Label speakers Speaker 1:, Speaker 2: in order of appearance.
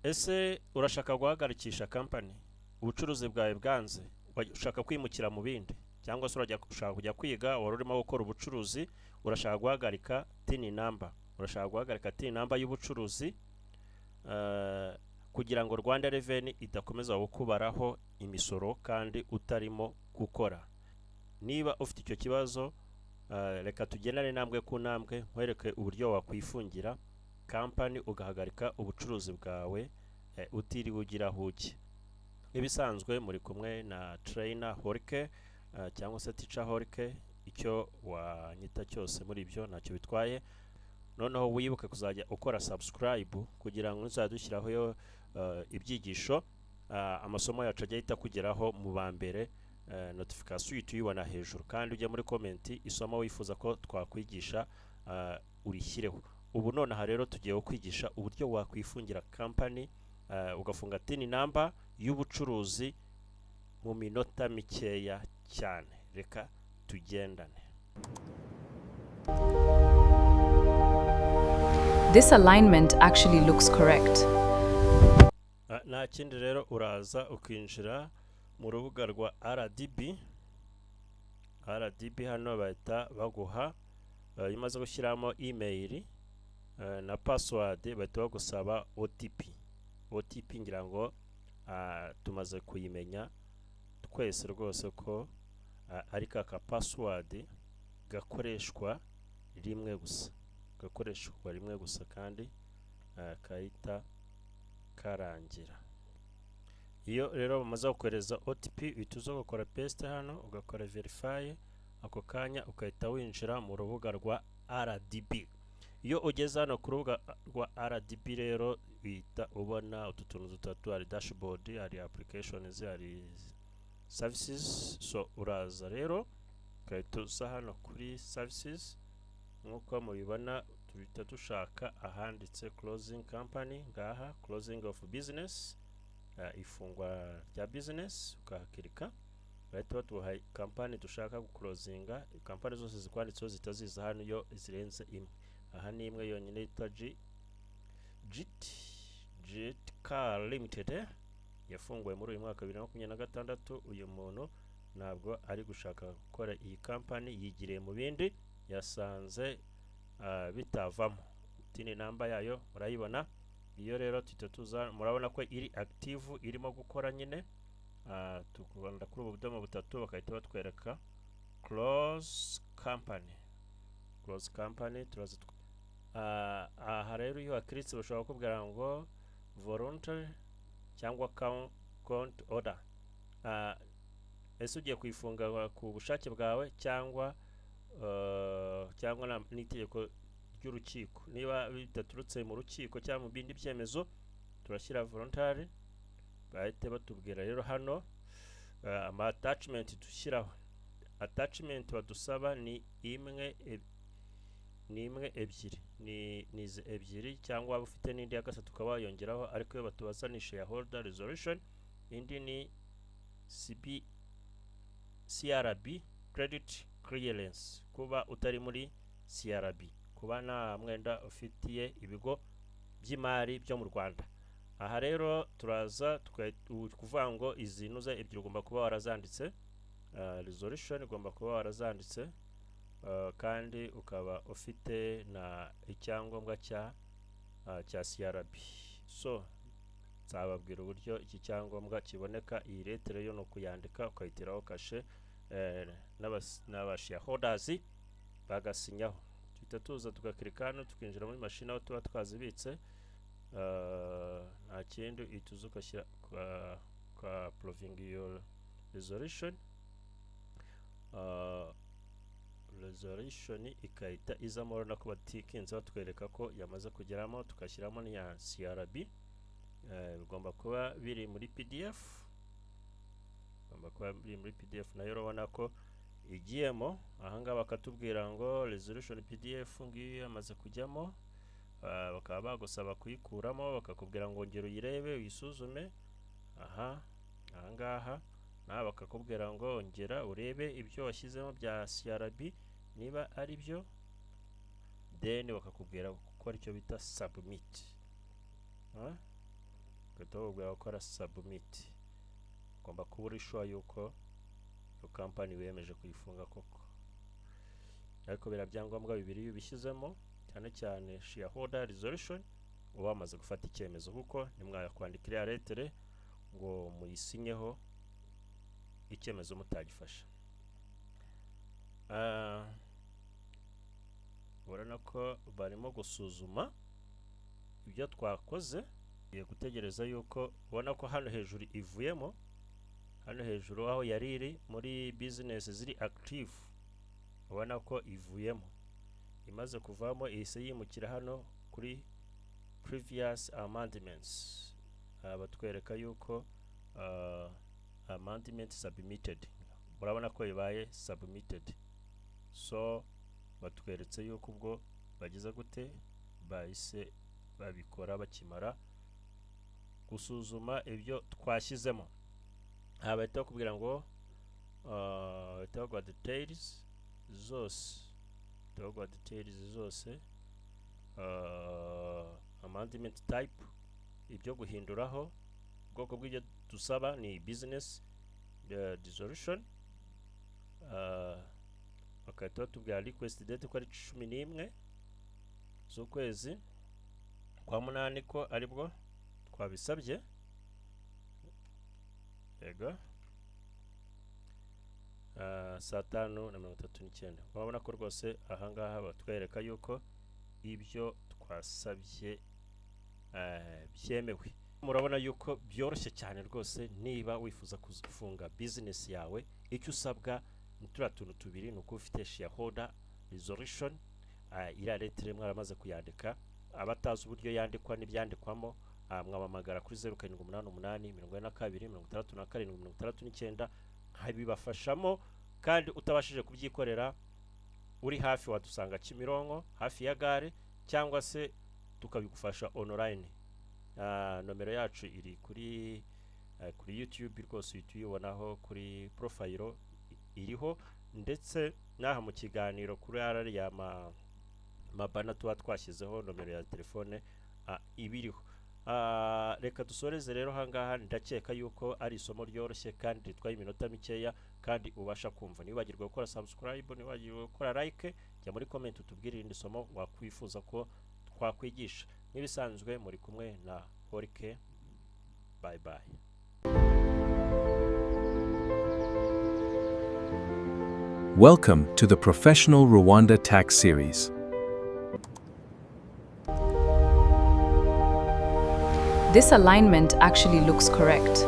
Speaker 1: Ese urashaka guhagarikisha kampani, ubucuruzi bwawe bwanze, ushaka kwimukira mu bindi, cyangwa se urajya ushaka kujya kwiga, wari urimo gukora ubucuruzi, urashaka guhagarika TIN number, urashaka guhagarika TIN number y'ubucuruzi kugira ngo Rwanda Revenue idakomeza kukubaraho imisoro kandi utarimo gukora? Niba ufite icyo kibazo, reka tugendane intambwe ku ntambwe, nkwereke uburyo wakwifungira kampani, ugahagarika ubucuruzi bwawe utiriwe ugira aho ujya. Nk'ibisanzwe muri kumwe na trainer Horike cyangwa se teacher Horike, icyo wanyita cyose muri ibyo ntacyo bitwaye. Noneho wibuke kuzajya ukora subscribe kugira ngo uzajya dushyiraho ibyigisho, amasomo yacu ajya ahita akugeraho mu ba mbere, notification uhita uyibona hejuru. Kandi ujye muri comment, isomo wifuza ko twakwigisha urishyireho. Ubu nonaha rero tugiye kwigisha uburyo wakwifungira kampani, ugafunga TIN number y'ubucuruzi mu minota mikeya cyane. Reka tugendane.
Speaker 2: This alignment actually looks correct.
Speaker 1: Nta kindi rero, uraza ukinjira mu rubuga rwa RDB. RDB hano bahita baguha, iyo umaze gushyiramo email na password, bahita bagusaba OTP. OTP ngira ngo tumaze kuyimenya twese rwose ko ari ka password gakoreshwa rimwe gusa, gakoreshwa rimwe gusa kandi kahita karangira. Iyo rero bamaze kukohereza OTP, uhita uza ugakora paste hano, ugakora verify, ako kanya ugahita winjira mu rubuga rwa RDB. Iyo ugeze hano ku rubuga rwa RDB rero, uhita ubona utu tuntu dutatu: hari dashboard, hari applications, hari services. So uraza rero ugahita uza hano kuri services. Nk'uko mubibona, tuhita dushaka ahanditse closing company, ngaha, closing of business, ifungwa rya business, ukahakirika. Bahita batuha kampani dushaka guclosinga. Kampani zose zikwanditseho zihita ziza hano iyo zirenze imwe. Aha ni imwe yonyine yitwa G GT Jet Car Limited, yafunguwe muri uyu mwaka 2026. Uyu muntu ntabwo ari gushaka gukora iyi kampani, yigiriye mu bindi, yasanze bitavamo. TIN number yayo murayibona. Iyo rero tuhita tuza, murabona ko iri active, irimo gukora nyine. Tukubanda kuri ubu budomo butatu, bagahita batwereka close company. Close company turaza. Aha rero iyo wakiritse, bashobora kukubwira ngo voluntary cyangwa court order. Ese ugiye kuyifunga ku bushake bwawe cyangwa n'itegeko ry'urukiko? Niba bidaturutse mu rukiko cyangwa mu bindi byemezo, turashyira voluntary. Bahite batubwira rero hano ama attachment dushyiraho. Attachment badusaba ni imwe, ni imwe, ebyiri, ni izi ebyiri, cyangwa waba ufite n'indi ya gatatu ukaba wayongeraho. Ariko iyo batubaza ni shareholder resolution, indi ni CB CRB credit clearance, kuba utari muri CRB, kuba nta mwenda ufitiye ibigo by'imari byo mu Rwanda. Aha rero turaza kuvuga ngo izi nuza ebyiri ugomba kuba warazanditse, resolution ugomba kuba warazanditse, kandi ukaba ufite na icyangombwa cya CRB. So nzababwira uburyo iki cyangombwa kiboneka. Iyi letter yo ni ukuyandika ukayiteraho kashe, n'aba shareholders bagasinyaho. Tuhita tuza tugakirika hano, tukinjira muri mashini aho tuba twazibitse. Nta kindi, uhita uza ugashyira kwa approving iyo resolution. Resolution ikahita izamo. Urabona ko batikinze batwereka ko yamaze kugeramo, tugashyiramo n'iya CRB. Bigomba kuba biri muri PDF, bigomba kuba biri muri PDF. Nayo urabona ko igiyemo. Ahangaha bakatubwira ngo resolution PDF ngiyo yamaze kujyamo. Bakaba bagusaba kuyikuramo, bakakubwira ngo ongera uyirebe, uyisuzume. Aha ahangaha nawe bakakubwira ngo ongera urebe ibyo washyizemo bya CRB niba ari byo, then bakakubwira gukora icyo bita submit. Ugahita bakubwira gukora submit. Ugomba kuba uri sure yuko iyo kampani wiyemeje kuyifunga koko. Ariko biriya byangombwa bibiri iyo ubishyizemo, cyane cyane shareholder resolution, uba wamaze gufata icyemezo, kuko ntimwakwandika iriya letter ngo muyisinyeho icyemezo mutagifashe. Urabona ko barimo gusuzuma ibyo twakoze. Tugiye gutegereza yuko ubona ko hano hejuru ivuyemo. Hano hejuru aho yari iri muri business ziri active, ubona ko ivuyemo. Imaze kuvamo, ihise yimukira hano kuri previous amendments. Batwereka yuko amendment submitted. Murabona ko ibaye submitted. So batweretse yuko ubwo bagize gute, bahise babikora bakimara gusuzuma ibyo twashyizemo. Aha bahita bakubwira ngo bahita baguha details zose, bahita baguha details zose, amendment type, ibyo guhinduraho, ubwoko bw'ibyo dusaba ni business dissolution. Bagahita batubwira request date ko ari 11 z'ukwezi kwa munani, ko aribwo twabisabye. Yego, saa 5:39. Urabona ko rwose ahangaha batwereka yuko ibyo twasabye byemewe. Murabona yuko byoroshye cyane rwose. Niba wifuza kufunga business yawe, icyo usabwa ni turiya tuntu tubiri: ni uko ufite shareholder resolution, iriya letter mwaramaze kuyandika. Abatazi uburyo yandikwa n'ibyandikwamo, mwabahamagara kuri 0788 42 67 69, nkabibafashamo. Kandi utabashije kubyikorera, uri hafi wadusanga Kimironko hafi ya gare, cyangwa se tukabigufasha online. Nomero yacu iri kuri YouTube rwose, uhita uyibonaho kuri profile iriho, ndetse n'aha mu kiganiro kuri ariya ma banner tuba twashyizeho nomero ya telefone ibiriho. Reka dusoreze rero ahangaha. Ndakeka yuko ari isomo ryoroshye kandi ritwaye iminota mikeya kandi ubasha kumva. Ntiwibagirwe gukora subscribe, ntiwibagirwe gukora like. Jya muri comment utubwire irindi somo wakwifuza ko twakwigisha. Nk'ibisanzwe muri kumwe na Horike. Bye bye.
Speaker 3: Welcome to the Professional Rwanda Tax Series.
Speaker 2: This alignment actually looks correct.